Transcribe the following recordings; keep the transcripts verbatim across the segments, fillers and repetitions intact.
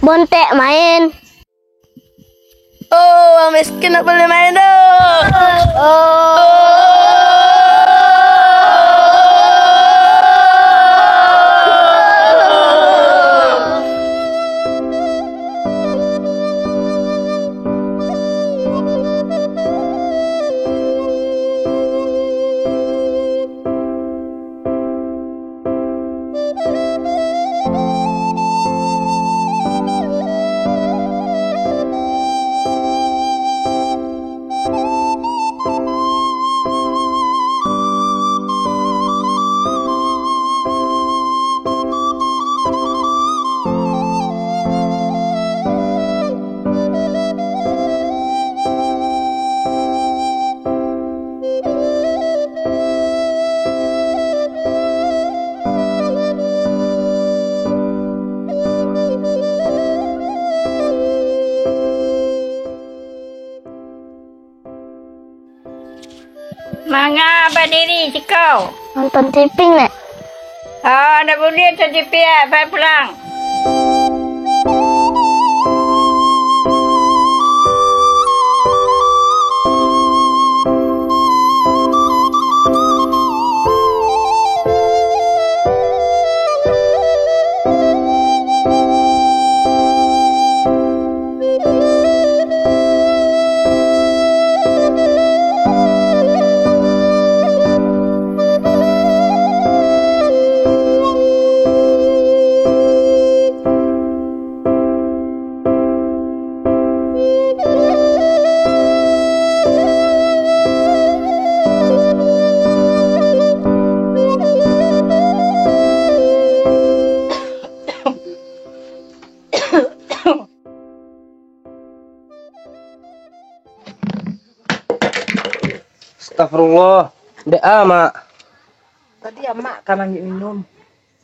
Bontek main. Oh, urang miskin ndak buliah main doh. Oh. Manga badiri siko. Nonton T V, Nek. Ah, ndak buliah nonton T V, ah, pai pulang. Astagfirullah. Dek ah, Mak. Tadi Amak ka maambiak minum.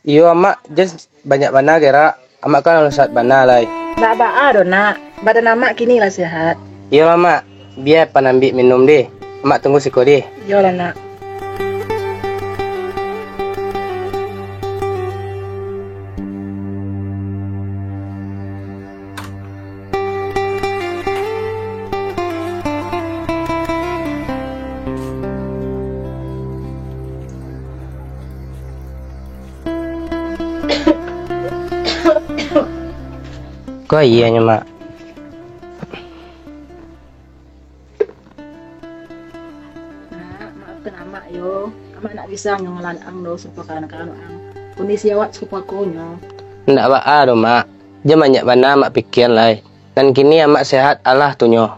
Iyo, Amak, jan banyak bana gerak. Amak kan alun sehat bana lai. Ndak baa doh, Nak. Badan Amak kini lah sehat. Iyolah, Mak. Bia pan ambiak minum deh. Amak tunggu siko deh. Iyolah, Nak. Ko iyo nyo, Mak. Nak, maafkan Amak yo. Amak ndak bisa nyo ngalawan ang doh, sarupo kawan-kawan ang. Kondisi awak sarupo ko nyo. Ndak baa doh, Mak. Jan banyak bana Amak pikian lai. Nan kini Amak sehat, alah tu nyo.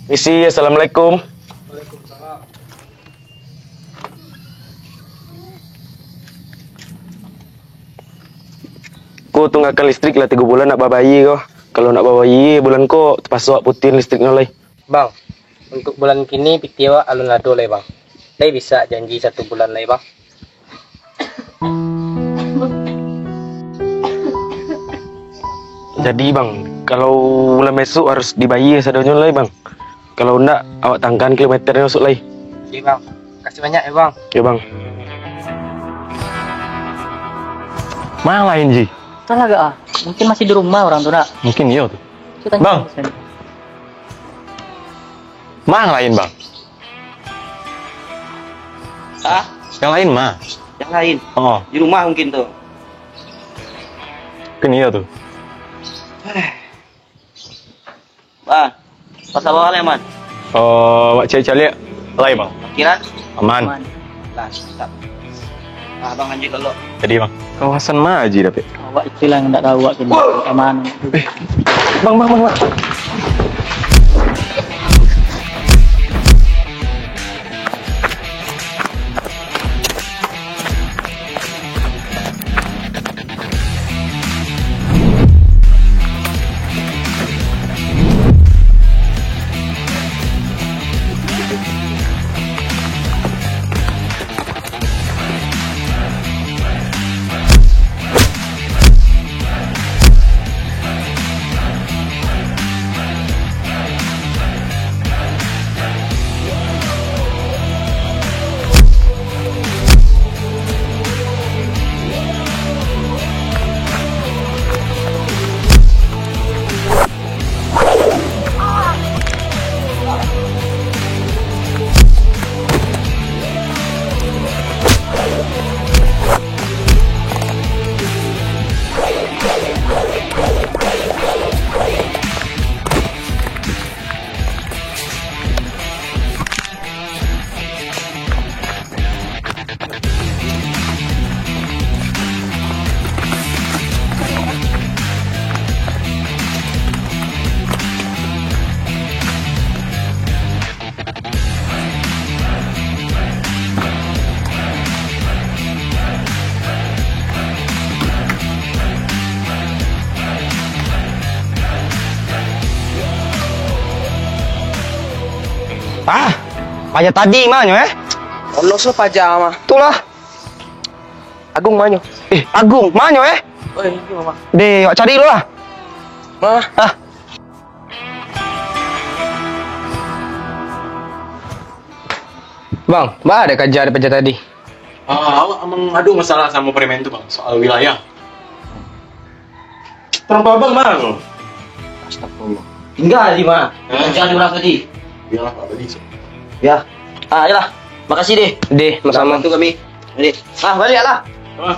Misi, assalamualaikum. Ko tunggakan listrik lah tigo bulan ndak babayia ko. Kalau ndak babayia bulan ko, tapaso awak putuih listriknyo lai. Bang, untuak bulan kini pitih awak alun ado lai, Bang. Lai bisa janji satu bulan lai, Bang? Jadi, Bang, kalau bulan besok harus dibayia sadonyo lai, Bang. Kalau ndak, awak tanggakan kilometernyo bisuak lai. Oke, Bang. Makasih banyak ya, Bang. Oke, Bang. Mang lain, Ji? Salah gak ah? Mungkin masih di rumah orang tu, nak. Mungkin iyo tu. Kita tanya Bang. Terus, kan? Mang lain, Bang. Hah? Yang lain mah. Yang lain? Oh. Di rumah mungkin tu. Mungkin iyo tu. Bang, pasal awak lai aman? Oh, awak caliak-caliak lai, Bang. Parkiran? Aman. Aman. Lah, mantap. Ah, Bang lanjut dulu. Jadi, Bang. Kawasan ma Aji dapek? Awak itu lah yang ndak tahu awak kini. Aman. Eh. Bang, bang, bang, bang. Ah, paja tadi ma nyo, eh? Ono so paja mah. Itulah. Agung ma nyo? Eh, Agung, ma nyo, eh? Oi, iyo mah. Deh, awak cari dulu lah. Mah. Ah. Bang, baa dek kaja dek paja tadi? Ah, awak emang ado masalah samo preman tu, Bang, soal wilayah. Tarang abang ma tu? Astagfirullah. Tingga di ma? Eh? Kaja di urang tadi. Iyolah, Pak Badi. Ya. Ah, iyolah. Makasih deh. Deh, sama-sama. Bantu kami. Deh. Ah, baliak lah. Ah.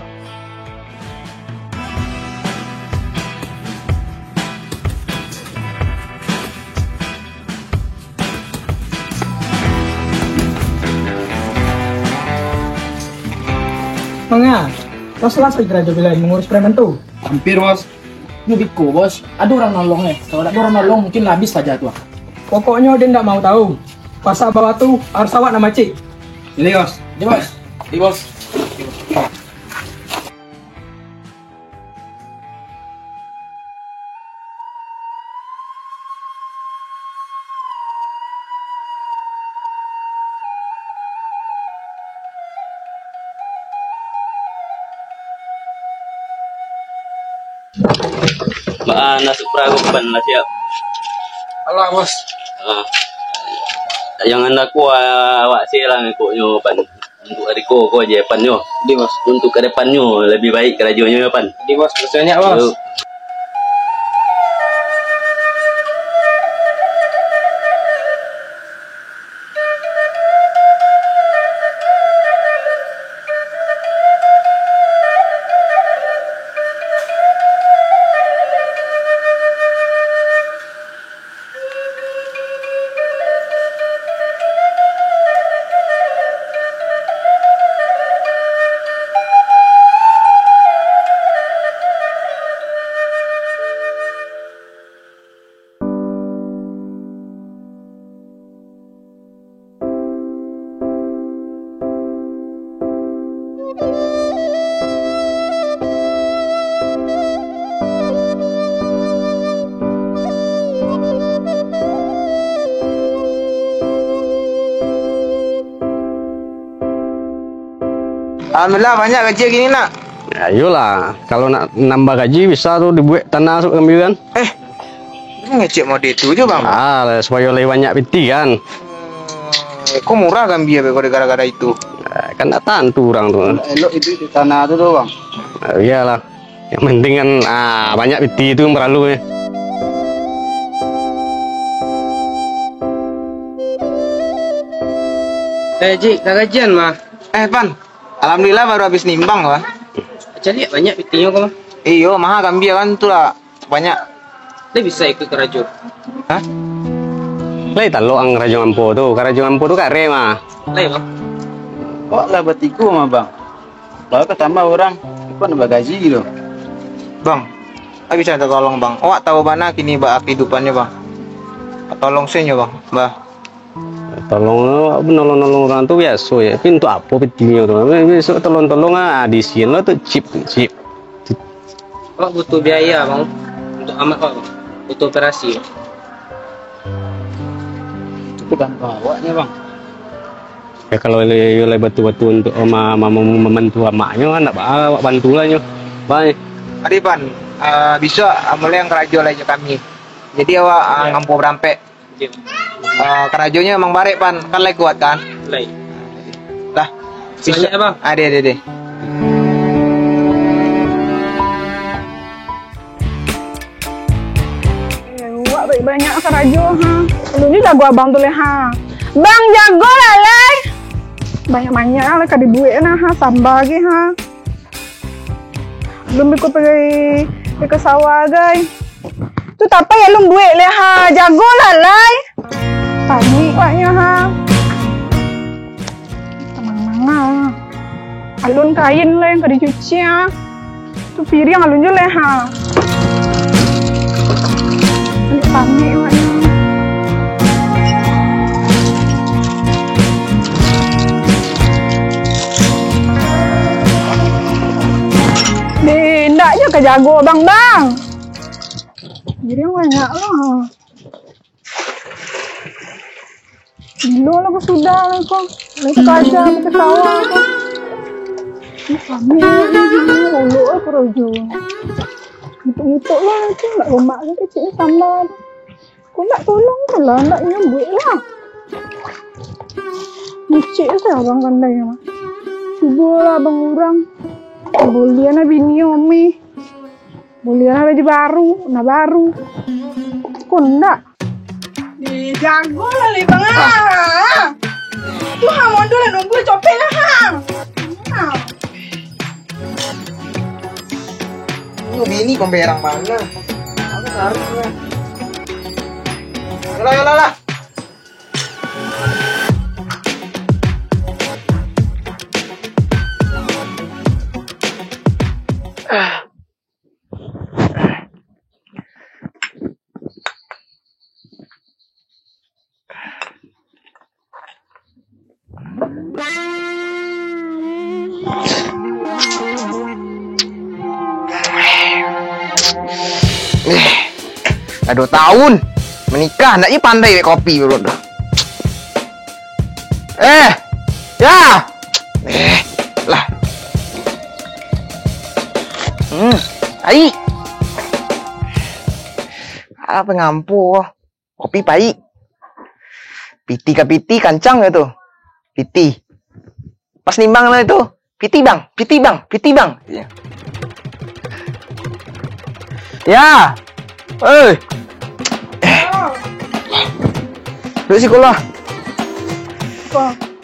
Manga, kau salasai karajo bilai mangurus preman tu? Hampir, Bos. Nyo biko, Bos. Ado urang nolong, eh. Kalau dak ado urang nolong, mungkin lah abih saja tu, ah. Pokoknyo, den dak mau tahu. Pasak bawah tu, harus awak nan macik. Jadi, Bos. Jadi, Bos. Jadi, Bos. Baa, nasi perahu pan lah siap. Alah, Bos. Ah. Jangan takua awak se lah ngikoknyo pan. Untuk hari ko, ko aja, Pan, yo. Di, Bos. Untuk ke depannyo, lebih baik karajonyo, yo, Pan. Di, Bos. Makasih banyak, Bos. Yo. Alhamdulillah, banyak gaji kini, nak. Ya, iyolah, kalau nak nambah gaji, bisa tu dibuek tanah tu kami kan. Eh, Bang ngecek mode tu je, Bang. Ah, lah, supayo lai banyak piti, kan. Eh, kok murah gambia beko gara-gara itu? Ah, kan tak tantu urang tu. Elok itu di tanah tu tu, Bang. Ah, iyalah. Yang penting kan, ah, banyak piti tu yang perlu, eh. Eh, Ji, dah gajian mah. Eh, Pan. Alhamdulillah, baru habis nimbang, Bang. Caliak banyak pitinyo ko, Bang. Iyo, maha gambia kan tu lah. Banyak. Lai bisa ikut karajo? Hah? Lai talok ang karajo ampo tu. Karajo ampo tu kareh mah. Lai, Bang. Awak lah batigo mah, Bang. Baru ka tambah urang, iko nak bagaji tu. Bang, awak bisa minta tolong, Bang. Awak tahu bana kini baa kahidupannyo, Bang. Tolong se nyo, Bang. Bah. Tolong, nolong-nolong urang tu biaso je. Tapi untuk apo pitinyo tu? Besok tolong-tolong ah, di sini lah tu chip, chip. Awak butuh biaya, Bang, untuk amak awak, Bang. Butuh operasi. Itu bantu awaknyo, Bang. Ya, kalau iyo lai batua-batua untuk ma-, ma-, ma-, mambantu amaknyo, ndak ba-, awak bantu lah nyo. Bang. Adi, Pan, ah, bisuak, ah, mulai ang karajo lai jo kami. Jadi awak, ah, ngampo barampek. Ah, karajonyo emang barek, Pan. Kan lai kuat, kan? Lai. Lah. Makasih banyak, Bang. Ade, ade, ade. Eh, awak banyak-banyak karajo, ha. Alun ni jago abang tu lai, ha. Bang, jago lah, lai. Banyak-banyak lah ka dibuek nah, ha. Samba gai, ha. Alun biko pai, pai ka sawah gai. Tu tapai alun buek lai, ha. Jago lah, lai. Panik awaknyo, ha. Tanang-tanang. Alun kain lai yang ka dicuci, ha. Tu piriang alun juo lai, ha. Panik-panik awaknyo. Deh, indak jo ka jago, Bang, Bang. Jadi banyak lah. Gilo lah ko sudah lah ko. Lai ka kaja, ka sawah ko. Ih, kami ni ulok lah karajo. Mutuk-mutuk lah tu, nak lomak tu kecik ni sambar. Ko nak tolong tu lah, nak nyambuik lah. Kecik se abang pandai mah. Cubo lah abang urang. Buliah lah bini umi. Buliah lah baju baru, nah baru. Ko ndak. Eh, jago lah, Lih, Bang, ah. Tu, ha, mondor lah, nunggu, copek lah, ha. Ha. Lu bini pemberang mana? Aku harus lah. Yalah, yalah lah. Eh, lah duo tahun manikah, ndak je pandai buek kopi baru tu. Eh, ya. Eh, lah. Hmm, ai. Alah pangampu. Kopi paik. Piti ka piti kancang tu. Piti. Pas nimbang lah itu. Piti, Bang, piti, Bang, piti, Bang. Ya. Ya. Eh. Duduak siko lah.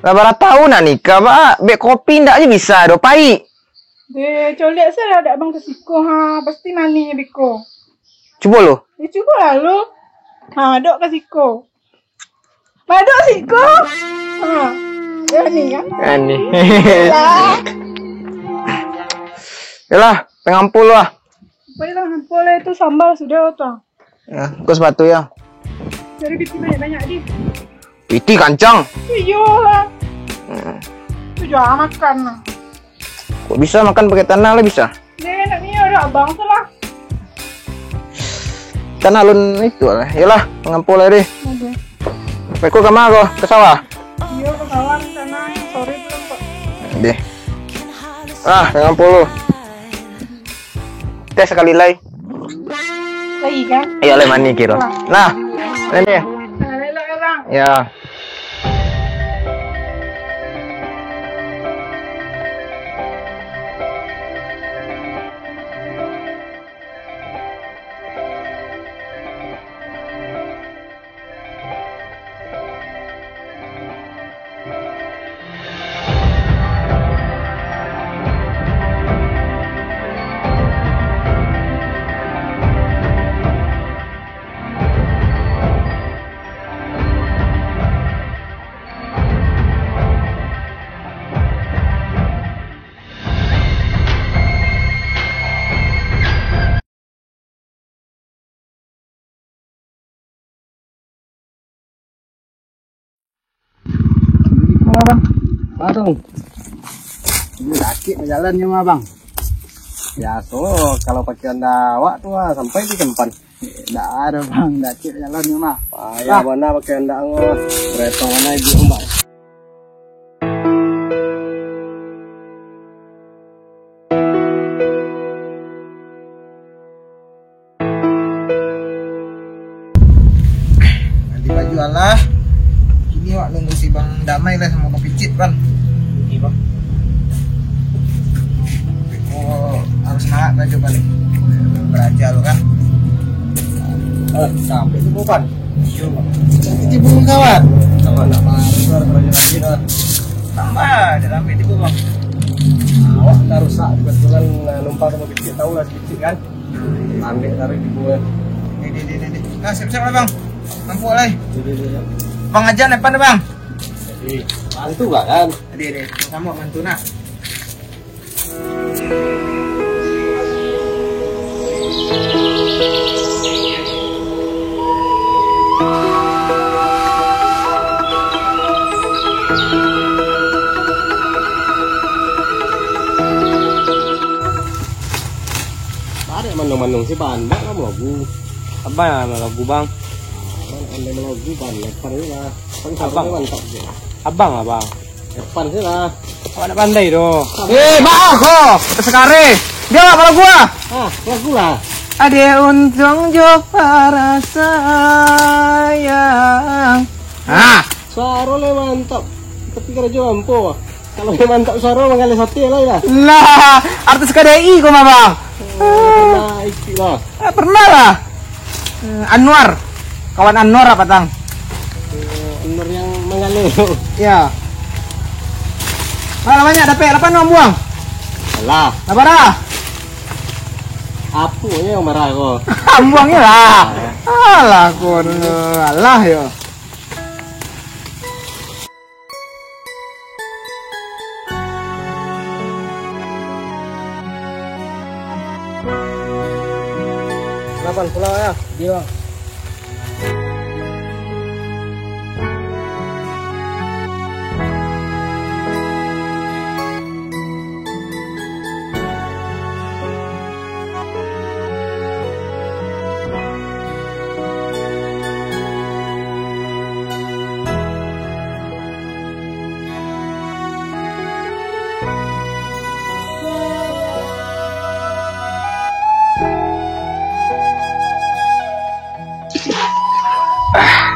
Lah bara tahun nak nikah, Pak. Buek kopi ndak je bisa doh, paik. Deh, coliak se lah dak abang ka siko, ha. Pasti manih beko. Cubo lu. Ya, cubo lah lu. Ha, dok ka siko. Madok siko. Ha. Yo ni kan? Ani. Lah. Yalah, pangampu lu lah. Boleh lah, pangampu lah, itu sambal sudah tu. Ya, ko sepatu ya. Cari piti banyak-banyak di. Piti kancang. Iyo lah. Hmm. Tu juo makan lah. Kok bisa makan pakai tanah lah bisa? Deh, nak ni ada abang tu lah. Tanah alun itu lah. Yalah, pangampu lah deh. Aduh. Beko ka ma ko? Ka sawah? Iyo, ka sawah di sana. Sore pulang kok. Deh. Ah, pangampu lu. Tes sakali lai. Lai kan? Iyo, lai manih kiro. Lah. Nah, ini. Nah, elok ya, Bang. Ya. Abang, Bang. Ini sakik bajalannyo mah, Bang. Biaso, kalau pakai Honda awak tu, ah, sampai di Kempan. Ndak ado, Bang, ndak cek jalan ni mah. Payah bana pakai Honda ko. Kereto mano ibu, Bang? Ganti baju alah. Kini awak nunggu si Bang Damai lah samo Bang Picit, Bang. Oke, Bang. Beko harus semangat belajar balik. Belajar lo kan. Eh, sampai tu, Bang. Iyo, Bang. Cantik tipu kawan. Kawan nak masuk belajar lagi dah. Tambah, dah sampai tipu, Bang. Awak dah rusak kebetulan, eh, numpang samo Picit, tahu lah si Picit kan. Ambil taruh di gua. Ni, ni, ni, ni, ni. Nah, siap-siap lah, Bang. Nampak lah, eh. Ni, ni, ni, ni. Bang aja depan dah, Bang. Jadi, bantu lah, kan? Ni, ni. Samo bantu, nah. Barek manung-manung si Pandak lah belagu. Abang lah belagu, Bang. Pandai malogu, Bang. Epan se lah. Kan suaro Abang. Mantap je. Abang, abang. Epan se lah. Awak ndak pandai doh. Eh, maaf ko. Sekali. Dia awak malogu ah. Ah, lagu lah. Ade untung jo para sayang. Ah. Suaro le mantap. Tapi karajo ampo. Kalau memang tak suaro, manggaleh sate lah, ya. Lah, artis K D I ko mah, Bang. Oh, pernah ikut lah. Eh, pernah lah. Eh, Anwar. Kawan Anwar apa, Tang? Oh, Anwar yang manggaleh tu. Ya. Lah, banyak dapek. Lapan buang. Alah. Lapan dah. Apo yang marah ko? Buang je lah. Alah, ko. Alah, yo. Lapan pulau ya? Iya.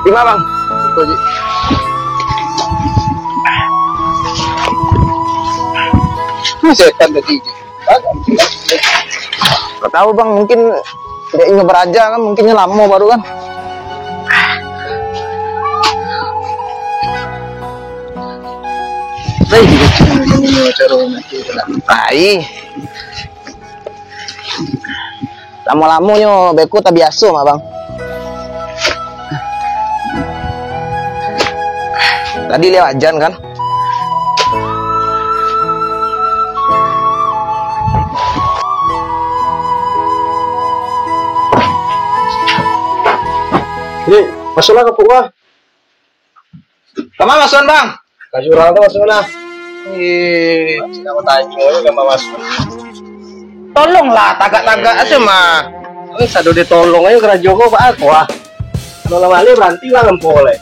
Lima, Bang. Itu, Ji. Ini setan tadi, Ji. Nggak tahu, Bang, mungkin dia inyo baraja kan, mungkin inyo lamo baru kan. Baik, baik. Lamo-lamonyo beko tabiaso mah, Bang. Tadi lewat jan kan? Ni, masuklah ka pok, ah. Kama masuan, Bang? Ka jurang tu masuan lah. Eh, nak batanyo je kama masuan. Tolonglah, tagak-tagak aja mah. Weh, sado ditolong aja karajo ko, Pak, aku ah. Kalau lah balik, baranti lah ngampo leh.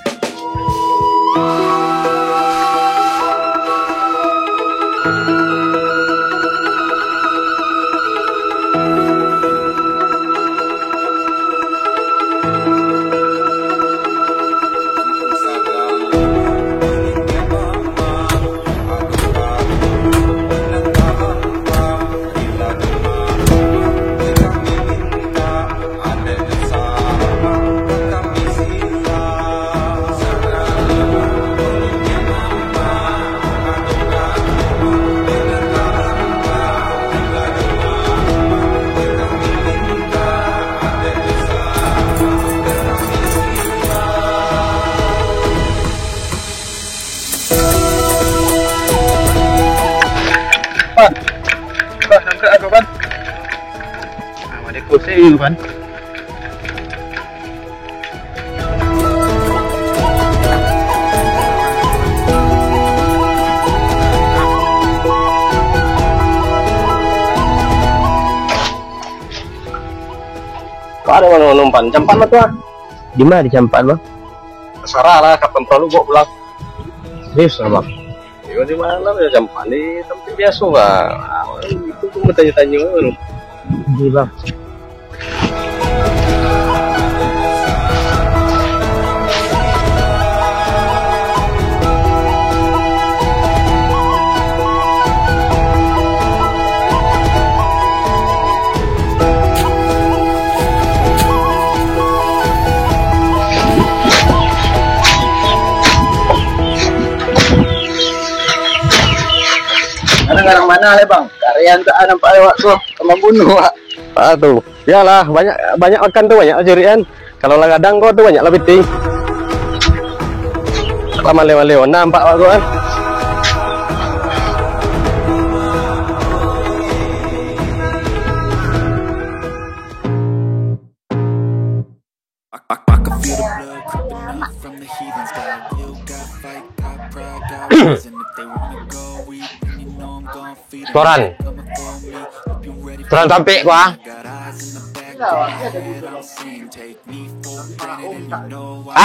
Pan, Pan, angkat aku, Pan. Ah, ada kursi, Pan. Kau ada mana numpang? Jam empat lah tu ah. Di mana di jam empat, Bang? Terserah lah, kapan perlu bawa pulang. Serius lah, Bang? Ya, di mana ya, jam empat ni, tempat biasa lah. Ah, itu pun bertanya-tanya. Di, Bang. Ada garang mana le, Bang? Karian tak nampak lewat tu. Membunuh, Pak. Ah, tu. Bialah, banyak, banyak makan tu, banyak cari kan. Kalau lah gadang ko tu, banyak lah piting. Lah maleh-maleh, oh, nampak awak ko kan. I, I, I can feel the blood creeping up from the heathens. Got will, got fight, got pride, got reason. If they wanna go, we, you know I'm gonna feed 'em. Toran. Come up on me, hope you ready for Toran me. Tampik ko ah. Got eyes in the back, Ah,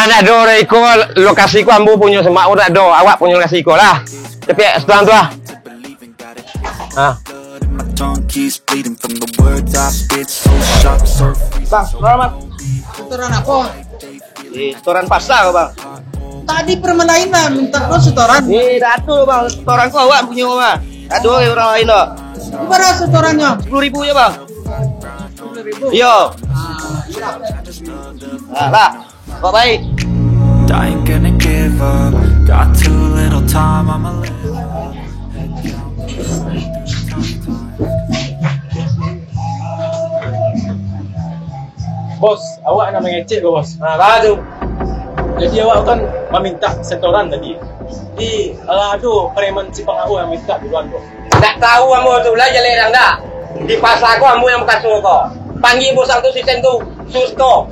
ndak ado, iko lokasi ko ambo punyo, semak ko ndak ado, awak punyo lokasi ko lah. Tapi setelah tu lah. Ah. Bang, selamat. Setoran apo? Eh, setoran pasa ko, Bang. Tadi preman lain lah minta lo setoran. Eh, dak ado, Bang. Setoran ko awak punyo, Bang. Dak ado urang lain, doh. Bara setorannyo? Sepuluh ribu se, Bang. Sepuluh ribu? Iyo. Ah, iyo. Ah, lah. Baik-baik. I ain't gonna give up. Got too little time, I'ma live. Bos, awak nak mangecek ko, Bos. Ha, baa tu? Jadi awak kan mamintak setoran tadi. Di, alah, ado preman simpang awak nan mintak duluan, Bos. Ndak tahu ambo tu lah, jaleh urang dah. Di pasa ko ambo nan bakaso ko. Panggia bos ang tu, si Sen tu, Susto.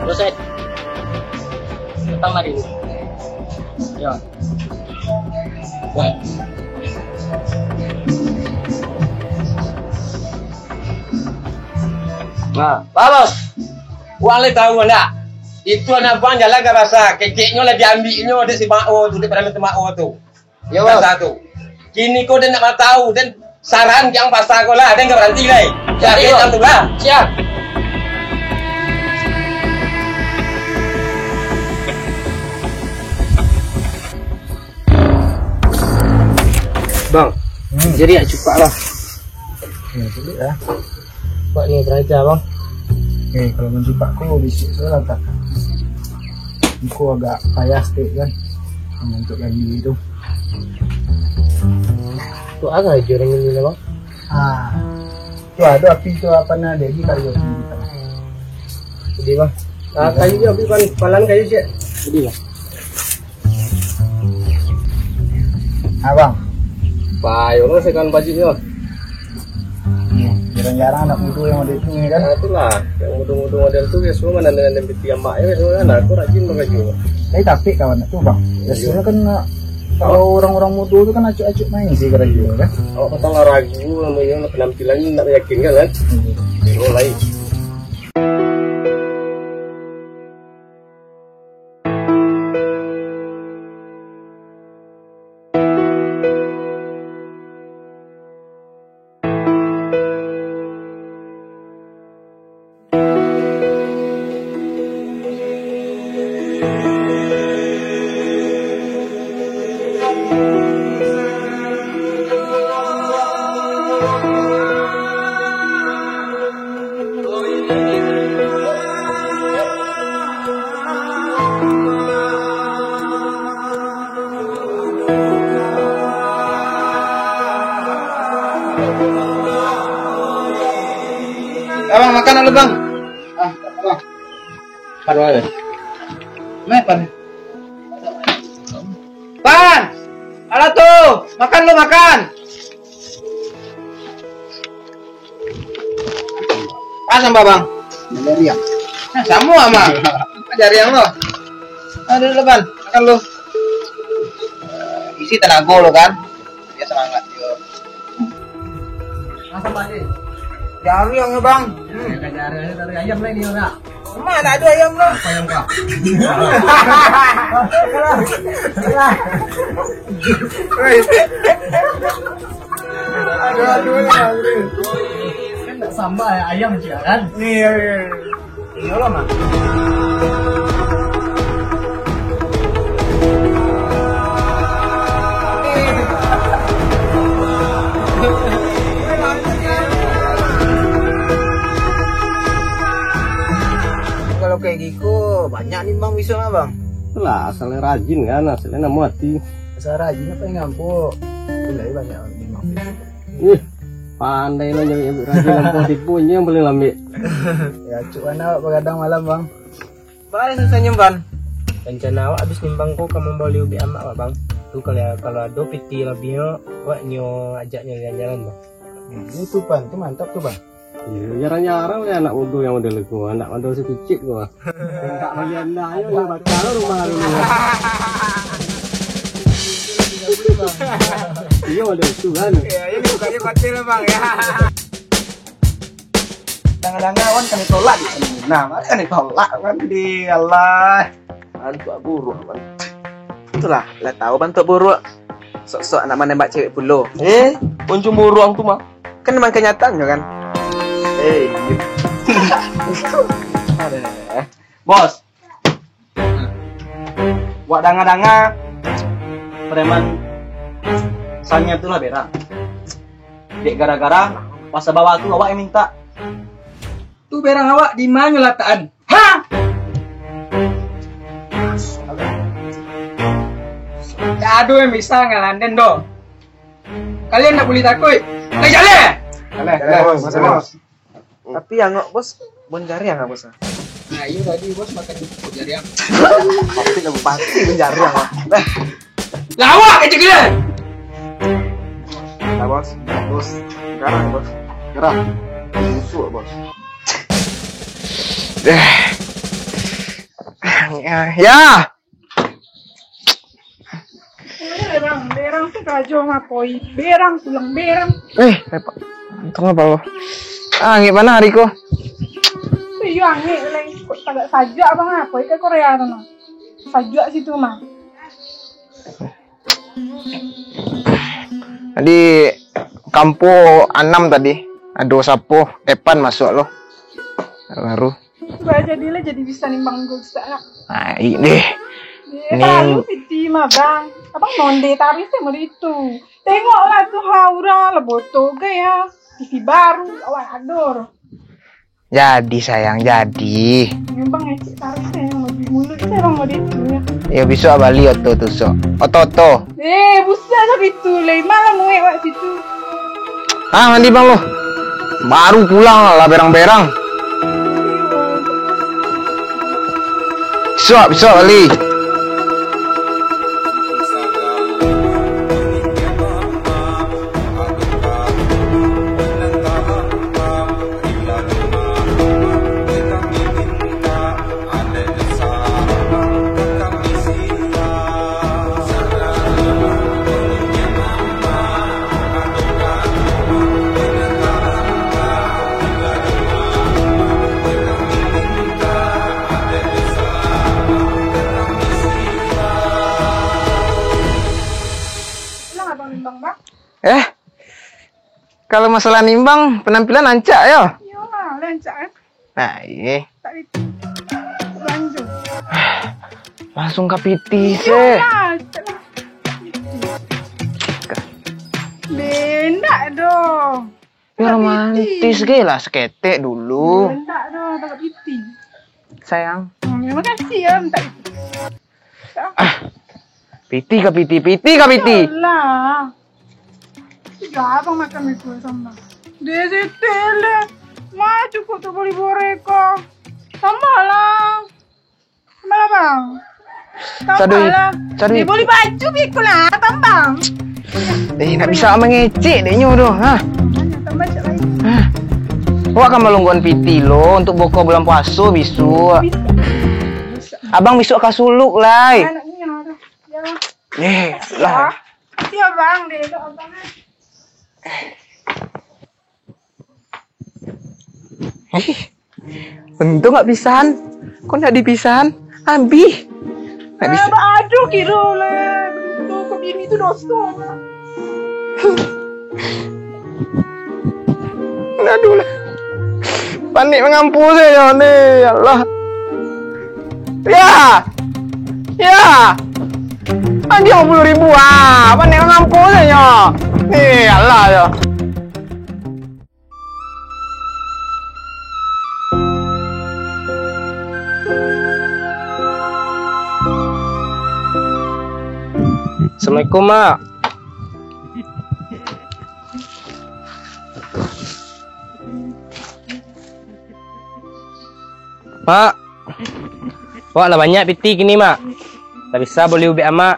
Buset. Datang mari. Yo. Nah, balos. Wang lai tahu ndak? Itu anak buang jalan ka pasa, keceknyo lah diambiaknyo dek si Mak O tu, dek preman Mak O tu. Yo, Bos. Pasa tu. Kini ko den nak tahu, den saran ka pasa ko lah, den ka baranti lai. Jadi, Bos. Siap, tu lah. Siap. Bang, hmm, jadi nak cupak lah. Ya, cukup lah. Cupak ni baraja, Bang. Eh, kalau mancipak ko, bisuak tu lah tak. Muko agak payah sikit kan. Untuk ganti tu. Tu agak je orang ini lah, Bang. Ah. Tu ado api tu, apo nan jadi karyo tu. Jadi, Bang. Ah, kayu je, api pan-, palan kayu je. Jadi, Bang. Abang. Payo lo sekarang bajinyo. Jarang-jarang anak mudo yang model tu, ya kan? Ah, itulah, yang mudo-mudo model tu biaso mah nan, nan piti amak yo, biaso kan, aku rajin bakajo. Tapi capek kawan tu, Bang. Biasonyo kan, kalau orang-orang mudo tu kan acuk-acuk main sih karajo, kan? Awak patang lah ragu namonyo, penampilan nak meyakinkan, kan? Hmm. Oh, lain. Abang, makan dulu, Bang. Ah, Bang. Pan, Bang. Nah, Pan. Pan! Alah tu, makan lu, makan! Ah, sambal, Bang. Jariang. Nah, samo, Bang. Jariang lu. Aduh, lu, Pan. Makan lu. Isi tenago lu, kan? Biar semangat, yo. Asam, Pak Haji. Jariang, ya, Bang. Hmm. Jariang, jariang, jariang. Ayam lain ni, Bang. Mana ada ayam, Bang? Apa ayam kau? Hei. Aduh, aduh, aduh. Kan nak sambal ayam je, kan? Ni, ya, ya. Iyolah, Mak. Kalau kayak giko, banyak ni, Bang, bisa mah, Bang. Lah, asal rajin kan, asal namo hati. Asal rajin apa yang ngampu? Mulai banyak ni, Bang. Ih, pandai lah nyari rajin ngampu, tipu, ini yang paling lambek. Ya, cuk, mana awak begadang malam, Bang? Baa susah nyimpan? Rencana awak abih nimbang ko ka mambali ubek amak awak, Bang. Tu kalau, kalau ado piti labihnyo, awak nio ajak nyo jalan-jalan, Bang. Hmm, itu, Pan. Tu mantap tu, Bang. Iyo, jarang-jarang lah anak mudo yang model ko, anak model si kicik ko. Mintak balian lah, ayo lah bakal rumah dulu. Iyo, model tu kan. Iyo, iyo, bukannya kotil lah, Bang, ya. Danga-danga wan kan ditolak di sini. Nah, mari kan ditolak kan di Allah. Bantuak buruak, Bang. Itulah, lah tahu bantuak buruak. Sok-sok nak manembak cewek pulo. Eh, unjuang buruak tu mah. Kan memang kenyataannyo kan. Eh, gitu. Aduh. Bos. Wak danga-danga preman Sania tu lah berang. Dek gara-gara masa bawah tu awak yang minta. Tu berang awak di mana latakan? Ha? Tak ada yang bisa ngalahin den doh. Kalian tak boleh takut. Lai jaleh! Jaleh, jaleh, bos, bos. Tapi angok bos, bon jariang ah, bos. Nah, iyo tadi bos makan jariang. Pasti lah, pasti bon jariang lah. Lawak aja kalian. Nah, bos, bos. Sekarang, bos. Gerah. Busuk, bos. Eh. Ya, ya. Berang, berang tu karajo ngapoi? Berang, pulang berang. Eh, Pak. Untung apa lo? Ah, angin panas hari ko. Tu iyo angin lai. Kok tagak sajak abang ngapoi ke Korea tu no? Sajak situ mah. Tadi kampo anam tadi. Ado sapo? Epan masuk lo. Baru. Bah, jadilah jadi bisa nimbang gol sanak. Ai deh. Ning. Terlalu piti mah, Bang. Abang nonde taruih teh model itu. Tengoklah tu ha, urang lah boto gaya. T V baru, awak ador. Jadi, sayang, jadi. Memang ecek taruih teh yang model mulut teh abang model itu ya. Ya, besok bali oto tu, sok. Oto-oto. Eh, busa sapitu lai, malah muek wak situ. Ah, mandi bang lo. Baru pulang lah berang-berang. Suap, suap balik. Eh, kalau masalah nimbang, penampilan rancak yo. Iyolah, rancak kan. Nah, iye. Tak itu. Lanjut. Langsung ka piti se. Iyolah, tak lah. Bendak doh. Ya, romantis ge lah, saketek dulu. Bendak doh, tak piti. Sayang. Hmm, terima kasih ya, minta itu. Ah, piti ka piti, piti ka piti. Iyolah. Sudah abang makan itu sambal. Deh, sete lah. Ma cukup tu boli boreko. Tambah lah. Tambah lah, Bang. Tambah lah. Deh, boli baju biko lah, tambah. Eh, nak bisa mangecek dek nyo doh, ha? Tambah cak lain. Hah? Awak kan malungguan piti lo untuk buka bulan puaso bisuak. Bisa. Bisa. Abang bisuak ka suluk lai. Anak ni ada. Ya. Eh, lah. Siap, Bang. Dia elok abang, eh. Eh, untung nggak pisahan. Kok nggak dipisahan? Abih. Nggak bisa. Eh, aduh, kira lah. Itu ke bini tu dosa. Aduh lah. Panik mangampu sajo ni, ya Allah. Ya. Ya. Agiah dua puluh ribu ah. Panik mangampu sajo. Ni, ya Allah yo. Assalamualaikum, Mak. Mak, awak lah banyak piti kini, Mak. Lah bisa boli ubek amak.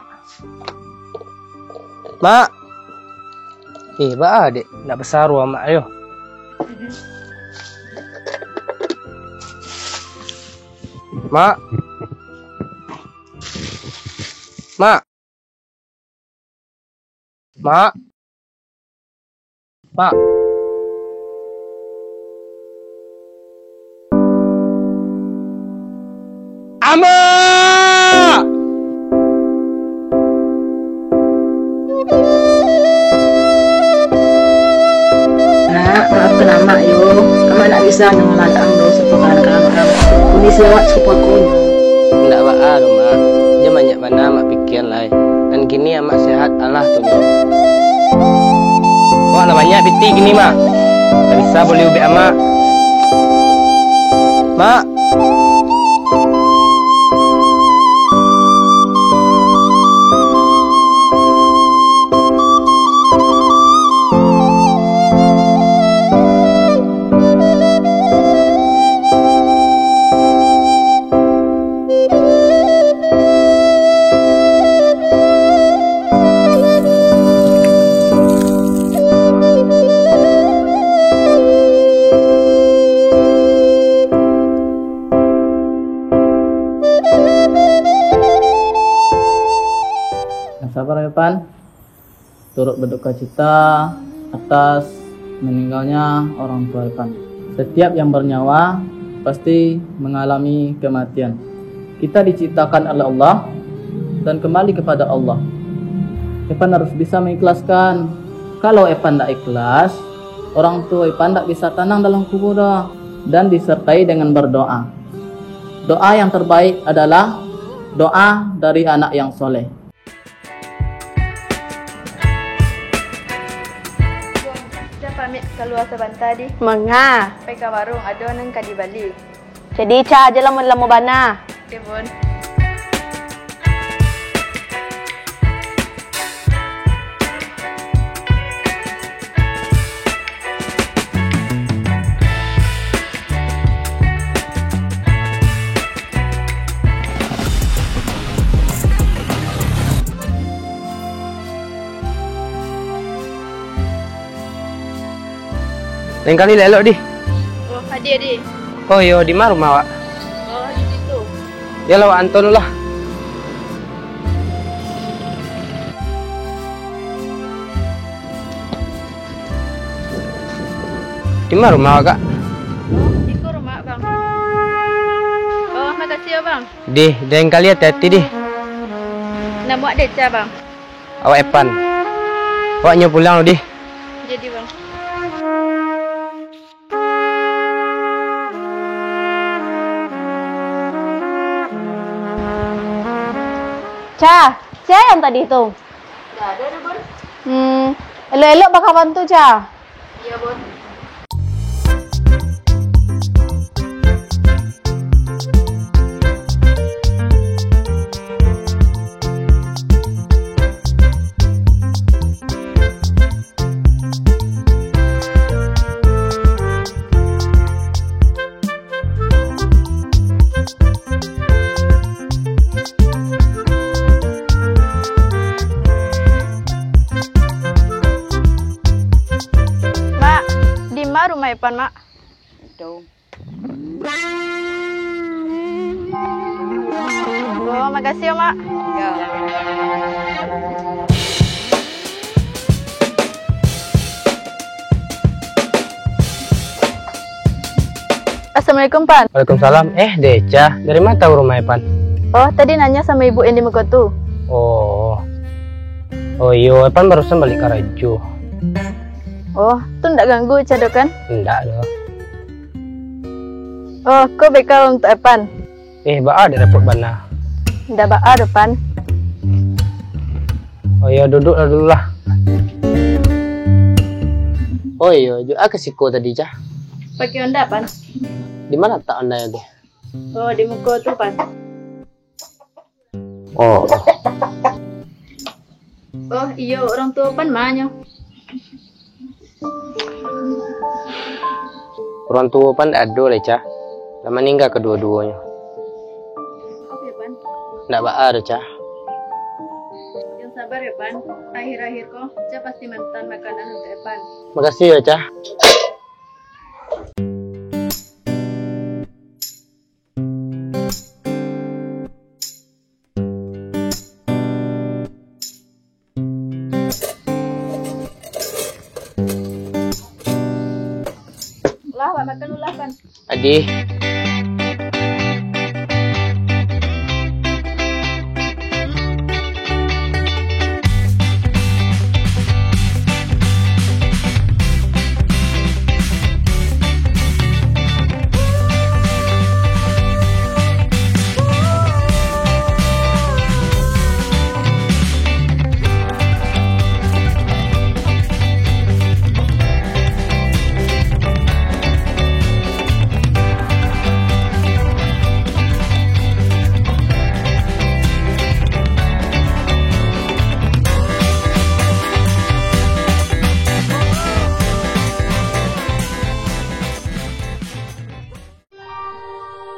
Mak. Eh, baa dek, nak basaru amak yo. Mak. Mak. Mak. Mak. Amak! Nak, maafkan Amak yo. Amak ndak bisa nyo malalak ang doh, sapakarang ang. Kondisi awak cukup akuin. Ndak baa doh, Mak. Jan banyak bana Amak pikia lai. Nan kini Amak sehat, alah tu nyo. Awak lah banyak pitih kini, Mak. Lah bisa boli ubek Amak. Mak. Yang sabar, Epan. Turut berduka cita atas meninggalnya orang tua Epan. Setiap yang bernyawa pasti mengalami kematian. Kita diciptakan oleh Allah dan kembali kepada Allah. Epan harus bisa mengikhlaskan. Kalau Epan ndak ikhlas, orang tua Epan ndak bisa tanang dalam kubur doh, dan disertai dengan berdoa. Doa yang terbaik adalah doa dari anak yang soleh. Bun, Ica pamit kalua sabanta di. Manga? Pai ka warung, ado nan ka dibali. Jadi, Ica, jan lamo-lamo bana. Oke, Bun. Lain kali lah elok, Di. Oh, hadiah, Di. Oh iyo, di ma rumah awak? Oh, di situ. Yo lah, awak anton lah. Di ma rumah awak, Kak? Oh, iko rumah, Bang. Oh, makasih yo, Bang. Di, lain kali hati-hati, Di. Namo awak Deca, Bang. Awak Epan. Awak nyo pulang lu, Di. Jadi, Bang. Ca, sia yang tadi tu? Ndak ado doh, Bun. Hmm, elok-elok bakawan tu, Ca. Iyo, Bun. Mak, di ma rumah Epan, Mak? Itu. Oh, makasih yo, Mak. Yo. Assalamualaikum, Pan. Waalaikumsalam. Eh, Deca, dari ma tahu rumah Epan? Oh, tadi nanyo samo ibu yang di muko tu. Oh. Oh iyo, Epan barusan balik karajo. Oh, tu ndak ganggu Ica doh kan? Ndak doh. Oh, ko bekal untuak Epan. Eh, baa dek rapot bana? Ndak baa doh, Pan. Oh iyo, duduaklah dulu lah. Oh iyo, jo a ka siko tadi, Ca? Pakai onda, Pan. Di ma latak onda tu? Oh, di muko tu, Pan. Oh. Oh, iyo, urang tuo Pan ma nyo? Urang tuo Pan ndak ado lai, Ca. Lah maningga kaduo-duonyo. Maaf yo, Pan. Ndak baa doh, Ca. Yang sabar yo, Pan. Akhir-akhir ko, Ca pasti mantan makanan untuak Epan. Makasih yo, Ca. Makan ulah, Pan. Adih.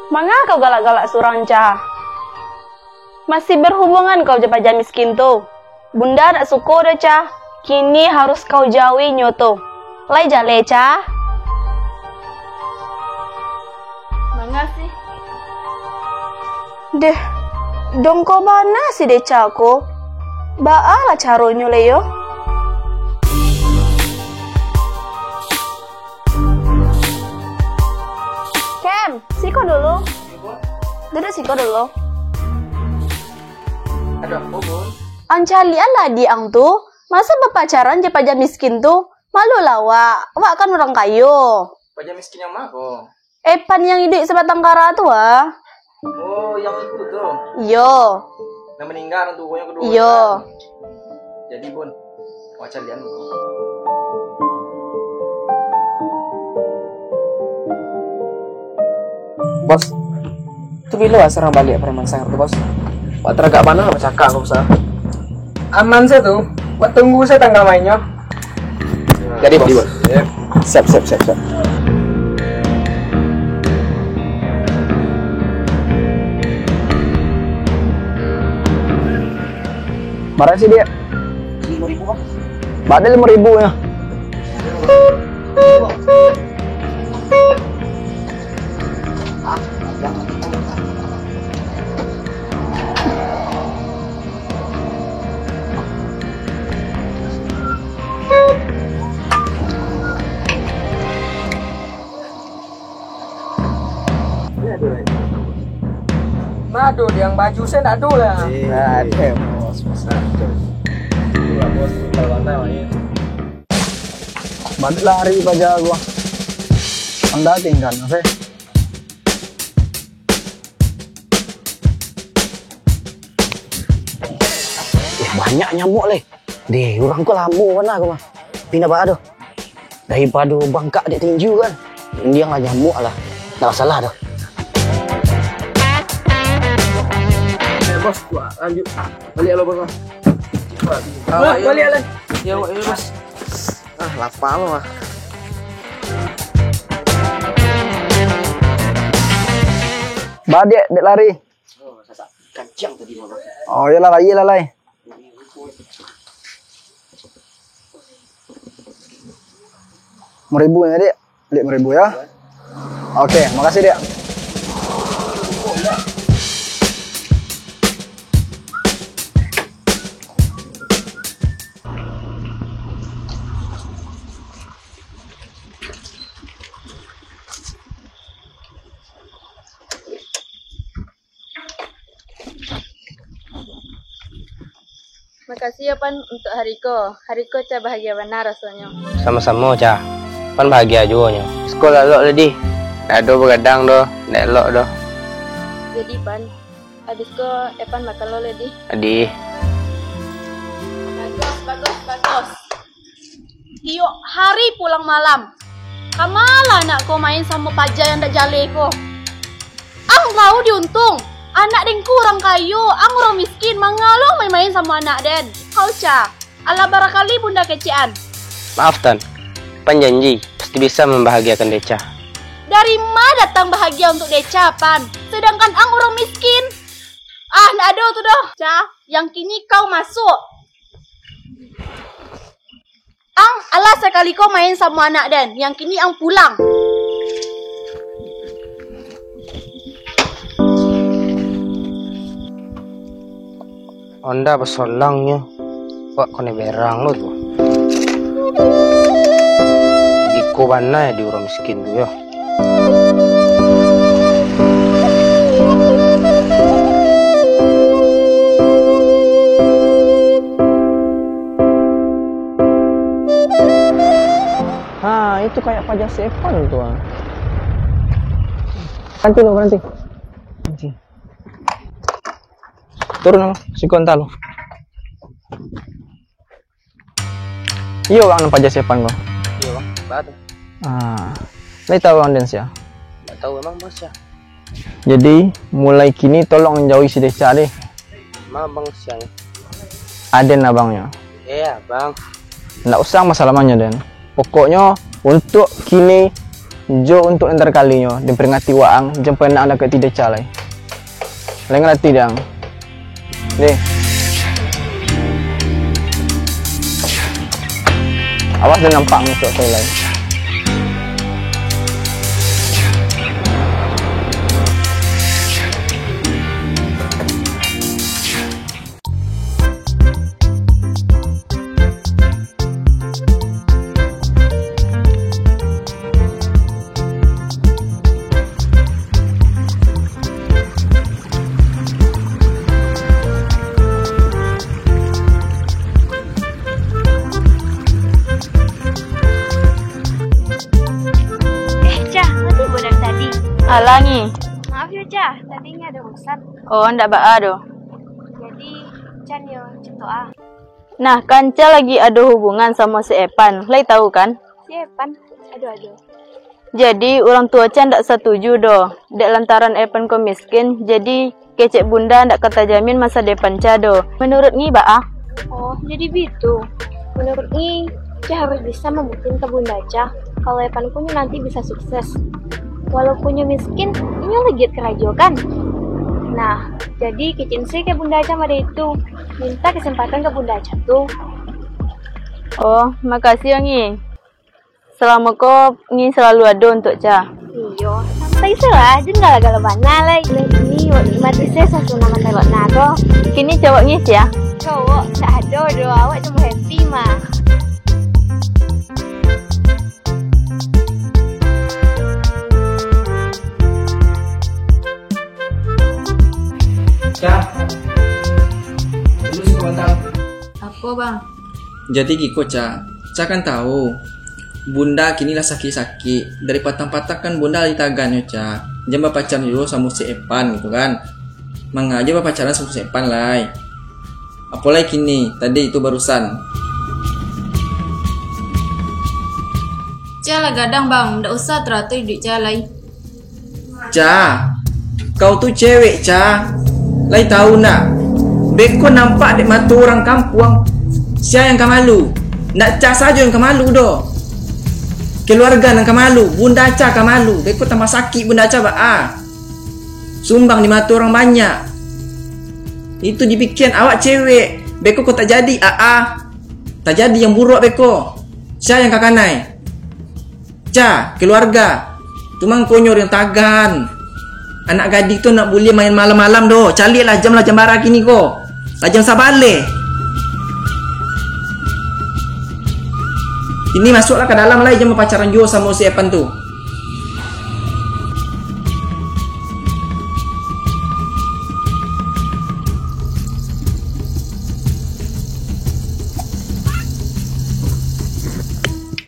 Manga kau galak-galak surang, Ca? Masih berhubungan kau jo paja miskin tu? Bunda ndak suko doh, Ca. Kini harus kau jauhi nyo tu. Lai jaleh, Ca. Manga sih. Deh, dongko bana si Deca ko. Baa lah caronyo le yo? Kem, siko dulu. Duduk siko dulu. Ada apa, Bun? Ang caliak lah adiak ang tu. Masa bapacaran jo paja miskin tu? Malu lah awak. Awak kan urang kayo. Paja miskin yang ma ko? Epan yang iduik sabatang kara tu ah. Oh, yang itu tu? Iyo. Nan maningga urang tuonyo kaduo Iyo. Kan? Jadi, Bun, awak caliak dulu. Bos, tu bilo surang baliak preman sangar tu, Bos? Wak taragak bana lah bacakak ko, Bos, ah. Aman se tu, wak tunggu se tanggal mainnyo. Jadi, Bos. Jadi, Bos. Siap, siap, siap, siap. Bara sih, Diak? Limo ribu, Bang. Baa limo ribu nyo? Mado yang baju saya ndak ado lah. Ada, Bos. Bos, ada. Itulah, Bos, kalau warna lain. Balik lari paja gua. Anda tinggal, saya. Eh, banyak nyamuk, leh. Deh, urang ko lamo bana ko mah. Pindah baa doh. Daripado bangkak dek tinju kan. Undiang lah nyamuk lah. Ndak masalah doh. Eh, Bos, wah, lanjut. Balik lo, Bos. Wah, balik lah. Ya, wak, ya, Bos. Ah, lapar lo, ah. Baa, Diak, dek lari. Oh, sasak kancang tadi, Bang. Oh, iyolah, lai, iyolah, lai. Limo ribu ya, Diak? Diak, limo ribu ya. Oke, makasih, Diak. Makasih yo, Pan, untuak hari ko. Hari ko Ca bahagia bana rasonyo. Samo-samo, Ca. Pan bahagia juo nyo. Sikola elok, Ledi. Ndak ado bagadang doh, ndak elok doh. Jadi, Pan, abih ko Epan makan lo, Ledi. Adih. Bagus, bagus, bagus. Tiok hari pulang malam, kama lah anak ko main samo paja yang dak jaleh ko. Ang tahu diuntung, anak den ko urang kayo, ang urang miskin, manga lo main-main samo anak den. Hau, Ca, alah barakali bunda kecekan. Maaf, Tan. Pan janji, pasti bisa mambahagiakan Deca. Dari ma datang bahagia untuk Deca, Pan? Sedangkan ang urang miskin. Ah, ndak ado tu doh, Ca. Yang kini kau masuk. Ang alah sakali ko main samo anak den, yang kini ang pulang. Onda basolangnyo, wak kone berang lo tu. Iko bana di urang miskin tu yo. Ha, itu kayak paja sepan tu, ah. Nanti lo, nanti. Nanti. Turun lo, siko anta lo. Iyo, Bang, nan paja sepan ko. Iyo, Bang. Baa tu? Ah, lai tahu Bang den sia? Ndak tahu, emang Bang sia? Jadi, mulai kini tolong jauhi si Deca deh. Ma Bang sia? Aden abangnyo. Eh, Abang. Ndak usah masalah manyo, Den. Pokoknyo, untuak kini, jo untuak nan tarakalinyo, den peringati waang, jan pernah dakek ti Deca lai. Lai ngarati, Dang? Deh. Awas den nampak musuah tu lai. Eh, Ca, mati budak tadi. Alah, Ngi. Maaf yo, Ca, tadi Ngi ado urusan. Oh, ndak baa doh. Jadi, Ca nio cito ah. Nah, kan Ca lagi ado hubungan samo si Epan, lai tahu kan? Si Epan? Aduh, aduh. Jadi, urang tuo Ca ndak satuju doh, dek lantaran Epan ko miskin, jadi kecek bunda ndak ka tajamin masa depan Ca doh. Menurut Ngi baa? Oh, jadi bitu. Menurut Ngi, Ca harus bisa mambuktikan ka bunda Ca, kalau Epan ko nyo nanti bisa sukses. Walaupun nyo miskin, inyo lai giat karajo kan? Nah, jadi kecek se ka bunda Ca mode itu. Minta kesempatan ka bunda Ca tu. Oh, makasih yo, Ngi. Salamo ko, Ngi salalu ado untuak Ca. Iyo, santai se lah, jan galo-galo bana lai. Nan kini, wak nikmati se sasunaman elok na ko. Kini cowok Ngi sia? Cowok, ndak ado doh, awak cuma happy mah. Ca, dulu siko bantang. Apo, Bang? Jadi giko, Ca. Ca kan tahu, Bunda kini lah sakik-sakik. Dari patang-patang kan Bunda lah ditagan yo, Ca. Jan bapacaran dulu samo si Epan gitu kan. Manga jo bapacaran samo si Epan lai. Apolai kini, tadi itu barusan. Ca lah gadang, Bang. Ndak usah taratur iduik Ca lai. Ca, kau tu cewek, Ca. Lai tahu ndak? Beko nampak dek mato urang kampuang. Sia yang ka malu? Ndak Ca sajo yang ka malu doh. Keluarga nan ka malu, Bunda Ca ka malu. Beko tambah sakik Bunda Ca baa. Sumbang di mato urang banyak. Itu dipikian awak cewek. Beko ko tajadi, aa. Tajadi yang buruak beko. Sia yang ka kanai? Ca, keluarga. Tu mangkonyo urang tagan. Anak gadih tu ndak buliah main malam-malam doh. Caliaklah jam lah jam bara kini ko. Lah jam sabaleh. Kini masuaklah ka dalam lai, jan bapacaran juo samo si Epan tu.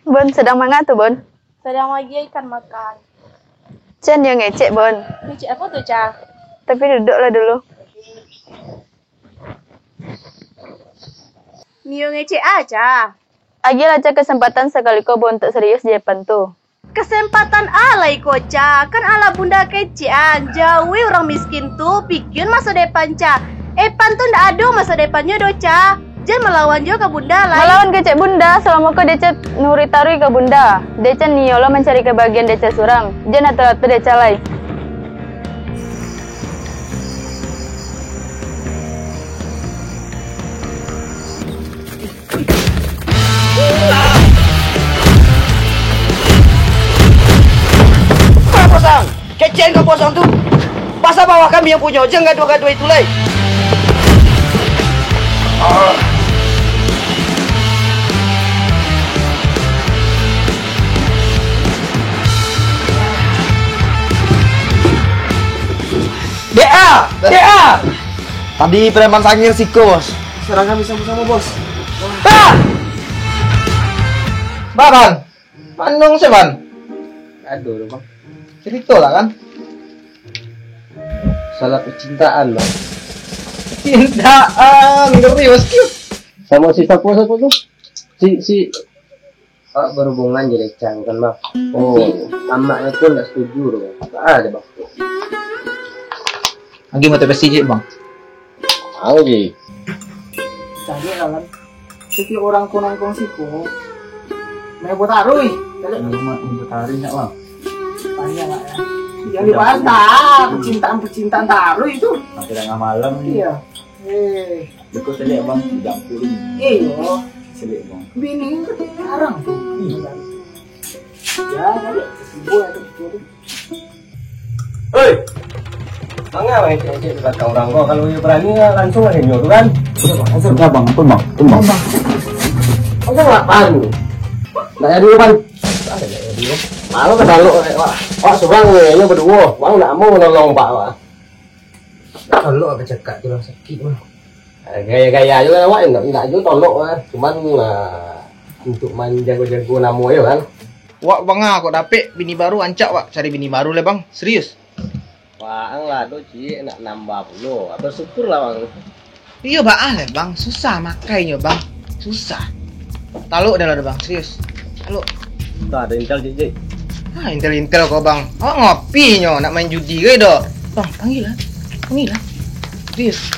Bon, sadang manga tu, Bon? Sadang magiah ikan makan. Ca nio ngecek, Bon. Ngecek apo tu, Ca? Tapi duduaklah dulu. Nio ngecek a, Ca? Agiahlah Ca kesempatan sakali ko, Bon, untuak serius jo Epan tu. Kesempatan a lai ko, Ca? Kan alah Bunda kecekan, jauhi urang miskin tu, pikian maso depan, Ca. Epan tu ndak ado maso depannyo doh, Ca. Jan malawan juo ka Bunda lai. Malawan kecek Bunda, salamo ko Deca nurut taruih ka Bunda. Deca nio lo mancari kabagian Deca surang. Jan atur-atur Deca lai. Kaposang! Kecekan kaposang tu! Pasal bawah kami yang punyo, jan gaduah-gaduah itu lai! Ah! Dek ah! Tadi preman sangir siko, Bos. Serang kami samo-samo, Bos. Ah! Ba, Ban. Panung se, Ban. Aduh, Bang. Cerito lah, kan? Salah percintaan, Bang. Cintaan, ngeri, Bos. Samo si siapo, siapo tu? Si, si Awak berhubungan jo Deca kan, Bang? Oh. Si amaknyo pun ndak setuju tu, Bang. Ah, ada, Bang. Lagi motivasi je, Bang. Tahu je. Cari lah, kan. Setiap orang kunang kongsi ko, main bola taruih. Cari. Alamak, main bola taruih nak, Bang. Banyak lah, ya. Jangan dibantah, percintaan-percintaan taruih tu. Sampai tengah malam ni. Iya. Eh. Beko selek, Bang, jampu ni. Iyo. Selek, Bang. Bini kan sekarang tu. Iya. Ya, jadi sibuk ya tu. Hei. Manga main cek-cek di belakang urang ko? Kalau iyo berani, langsung lah inyo tu kan. Sudah, Bang. Sudah, Bang. Ampun, Bang. Ampun, Bang. Ampun, Bang. Ndak jadi, Bang. Malu ka talok, Wak. Wak surang, inyo baduo. Wak ndak mau nolong, Pak, Wak. Tolok apa cakap tu lah, sakik mah. Eh, gaya-gaya je lah awak, indak, indak juo tolok lah. Cuman, ah, untuk manjago-jago namo je kan. Wak banga kok dapek bini baru, rancak wak cari bini baru lah, Bang. Serius. Wak ang lah tu, Cik, nak nambah pulo. Bersyukur lah, Bang. Iyo, baa lah, Bang. Susah makainyo, Bang. Susah. Talok dah lah, Bang. Serius. Talok. Dah, ado intel, Cik, Cik. Ah, intel-intel kau, Bang. Awak ngopi nyo, nak main judi ke doh? Bang, panggil lah. Panggil lah. Serius.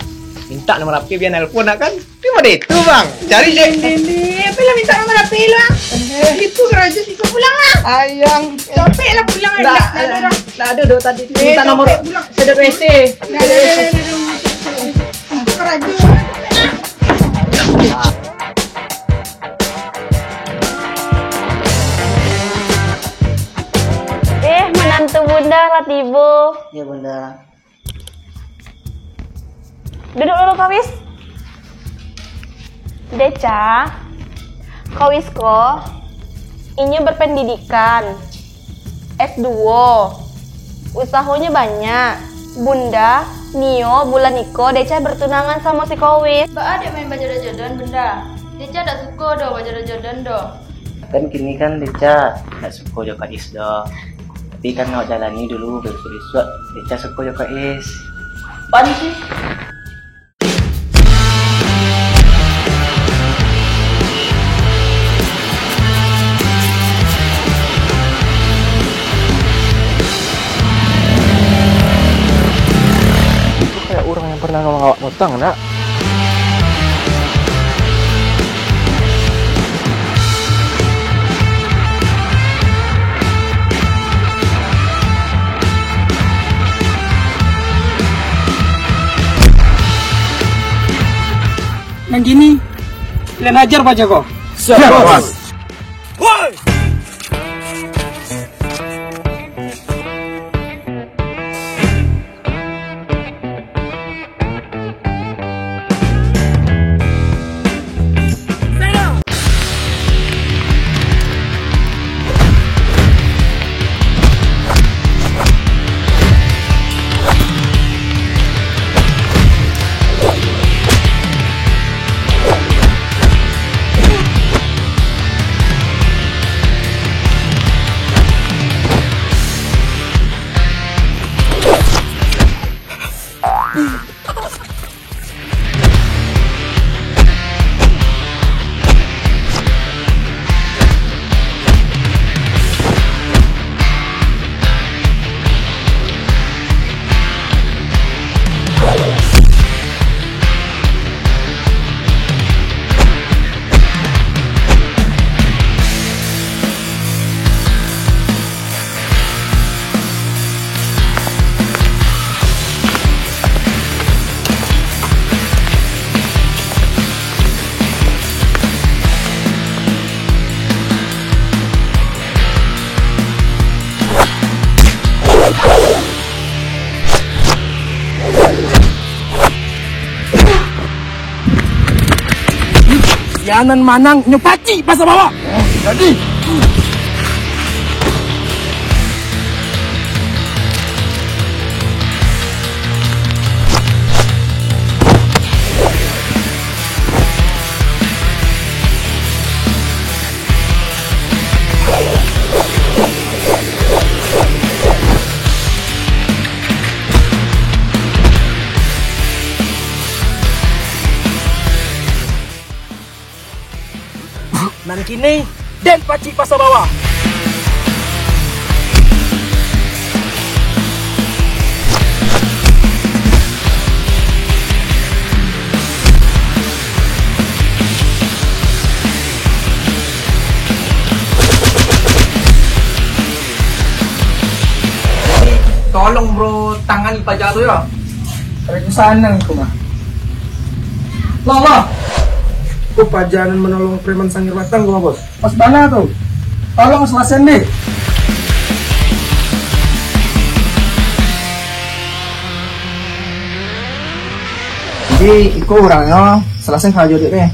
Minta nomor H P biar nelpon nak kan? Tapi model itu, Bang. Cari, Cik. Deh, deh, deh. Apa lah minta nomor H P lu, ah? Eh. Itu karajo siko pulang lah. Ayang. Capek lah pulang, nak, nak, nak, nak, nak ada doh tadi. Eh, minta nomor. Capek pulang. Sedot W C. Nak, nak, nak, nak, nak. Itu karajo. Eh, manantu Bunda lah tibo. Ya, Bunda. Duduk dulu, Kawis. Deca, Kawis ko, inyo berpendidikan, S dua, usahonyo banyak. Bunda, nio bulan iko Deca bertunangan samo si Kawis. Baa dek main bajodoh-jodohan, Bunda? Deca dak suko doh bajodoh-jodohan doh. Kan kini kan Deca dak suko jo Kak Is doh. Tapi kan awak jalani dulu, bisuak-bisuak Deca suko jo Kak Is. Pan sih? Itu kayak orang yang pernah nolong awak motang, nak. Nan kini, kalian hajar paja ko. Siap, Bos. Woi! Sianan manang nyo pacik pasal bawah. Jadi. Nan kini, Den Pacik Pasa Bawah. Tolong, bro, tangani paja tu, yo. Ado sanang ko mah. Lah, lah. Ko paja nan manolong preman Sangir Batang ko, Bos. Pas bana tu. Tolong salasaian deh. Jadi, iko urangnyo salasai karajo dek deh.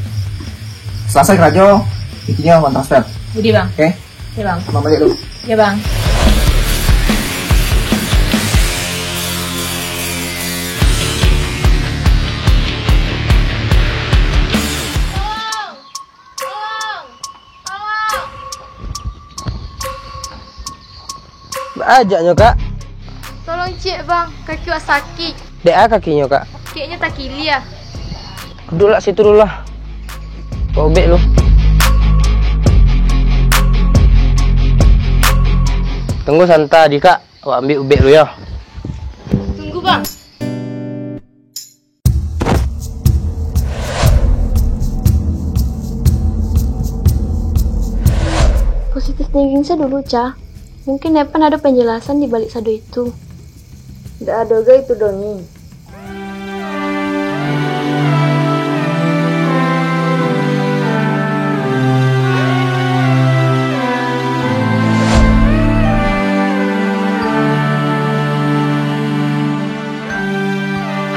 Salasai karajo, intinyo uang transfer. Jadi, Bang. Oke? Ya, Bang. Abang baliak dulu. Ya, Bang. Baa jaknyo, Kak? Tolong ciek, Bang. Kaki wak sakik. Dek a kakinyo, Kak? Kayaknyo takilia. Duduaklah situ dulu lah. Ubek lu. Tunggu santa di, Kak. Awak ambiak ubek lu, yo. Tunggu, Bang. Positive thinking sajo dulu, Ca. Mungkin Evan ado panjelasan di balik sado itu. Ndak ado gai itu, Doni.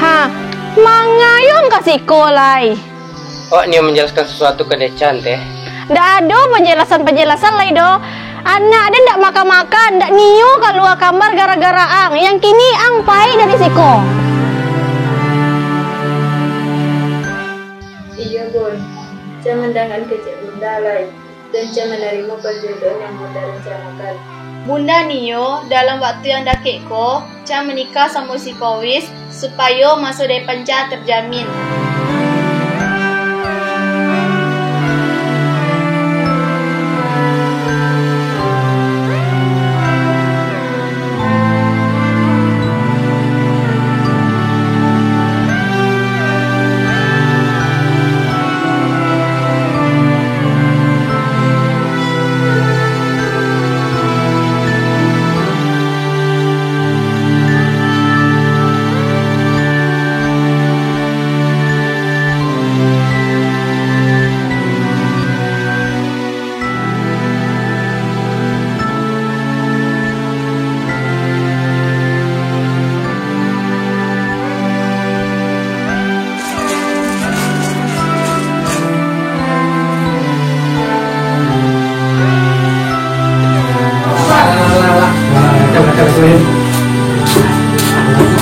Ha, mangayuang ka siko lai. Awak niyo manjelasan sasuatu ka Decan, teh? Ndak ado panjelasan-panjelasan lai doh. Anak den ndak makan-makan, ndak niyo kalua kamar gara-gara ang. Yang kini ang pai dari siko. Iyo, Bun. Jan mandangakan kecek Bunda lai. Dan Ca manarimo pajodohan yang Bunda rancanakan. Bunda niyo dalam waktu yang dakek ko, Ca manikah samo si Kowis, supayo maso depan Ca terjamin.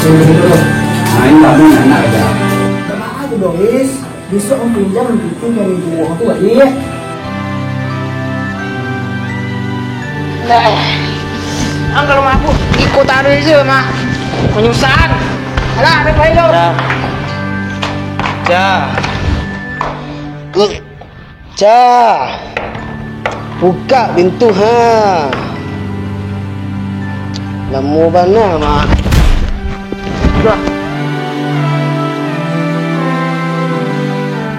Nah, ini kamu anak aja. Bisuak ang pinjam piting dari buah tu baliak. Nah, ang kalau mabuk, iko taruih se mah. Manyusahan. Alah, ado pai lo. Ca. Ca. Ca. Bukak pintu, ha. Lamo bana, Mak.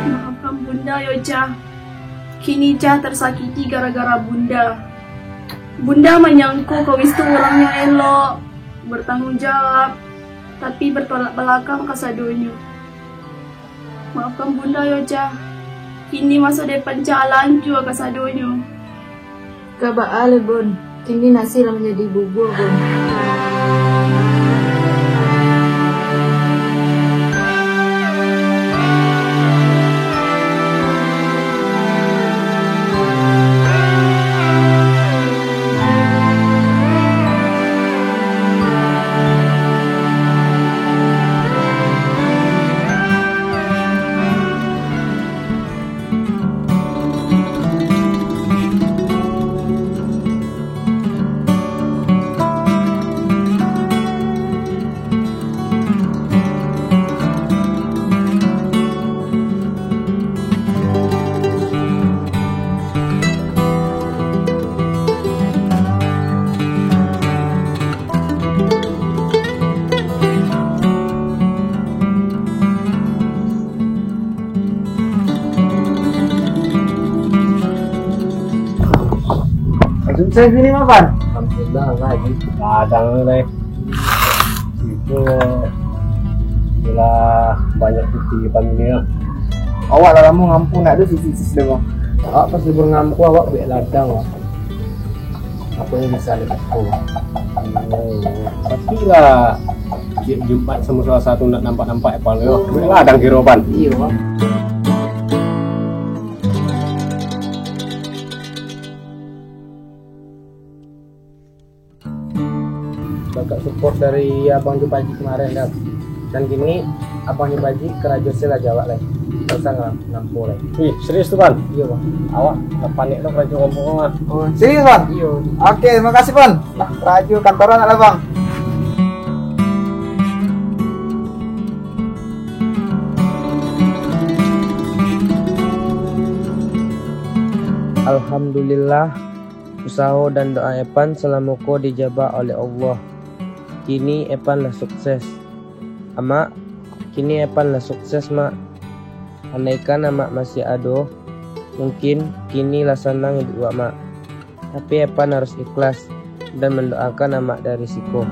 Maafkan Bunda yo, Ca. Kini Ca tersakiti gara-gara Bunda. Bunda manyangko Kowis tu urang yang elok, bertanggung jawab, tapi bertolak belakang kasadonyo. Maafkan Bunda yo, Ca. Kini maso depan Ca lah ancua kasadonyo. Ka baa lai, Bun? Kini nasi lah manjadi bubua, Bun. Sukses ni, Mapan. Alhamdulillah, baik. Ladang ni, lai. Itu, bila banyak cuti pandemi lah. Awak lah lamo ngampu, nak ado sisi-sisi, Bang. Awak pas libur ngampu, awak buek ladang, Bang. Apo nan bisa dilakukan? Oh, tapi lah, tiap Jumat samo Salasa tu ndak nampak-nampak Epan yo. Buek ladang kiro, Pan. Iyo, Bang. Bakat support dari Abang Jupaji kemarin, Dap. Dan kini, Abang Jupaji karajo sel aja awak lai. Ndak usah ngam-, ngampu lai. Wih, serius tu, Pan? Iyo, Bang. Awak ndak panek tu karajo ngampu, Bang. Oh, serius, Bang? Iyo. Oke, makasih, Pan. Lah, karajo kantoran lah, Bang. Alhamdulillah, usaho dan doa Epan salamo ko dijabah oleh Allah. Kini Epan lah sukses. Amak, kini Epan lah sukses, Mak. Andaikan Amak masih ado, mungkin kini lah sanang iduik Amak. Tapi Epan harus ikhlas dan mandoakan Amak dari siko.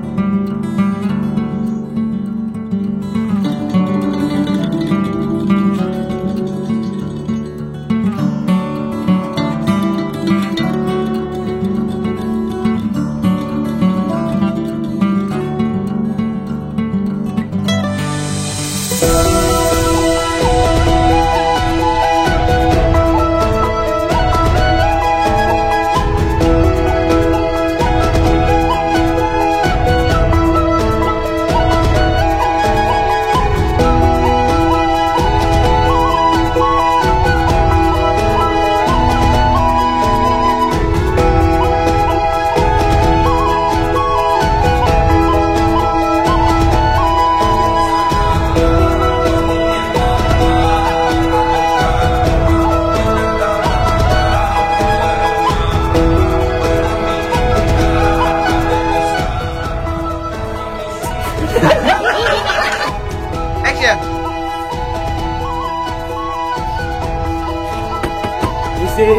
Action. Isi.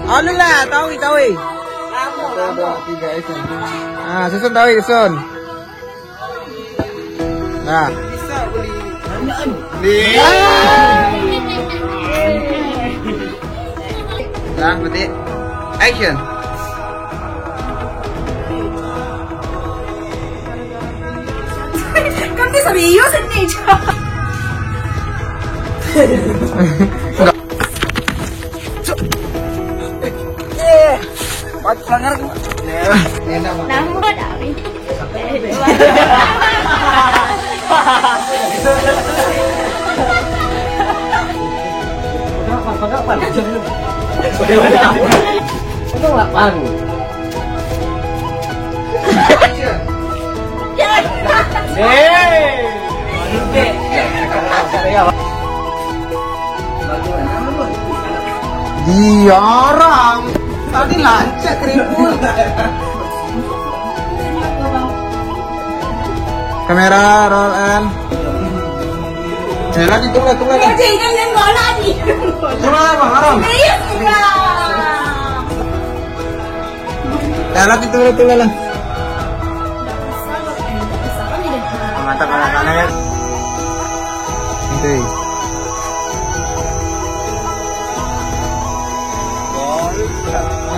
Alulah, tawi, tawi. Satu, dua, tiga, action. Ah, susun tawi, susun. Nah. Bisa beli. Iya. Nah, berarti action. Kan dia serius ini. Enggak. Eh, pelanggar. Enak, Bang. Nambah dah, Wi. Diorang. Tadi lancar keriput. Kamera, roll, and. Eh, lagi, tunggu, tunggu, tunggu. Jangan, jangan, bola ni. Tunggu, Bang Haram. Serius, Bang. Eh, lagi, tunggu, tunggu, lah. Mantap, mantap, mantap. Itu.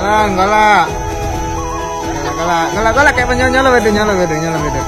Galak, galak. Galak, galak. Galak, galak, kayak nyala, nyala, beda, nyala, beda, nyala, beda.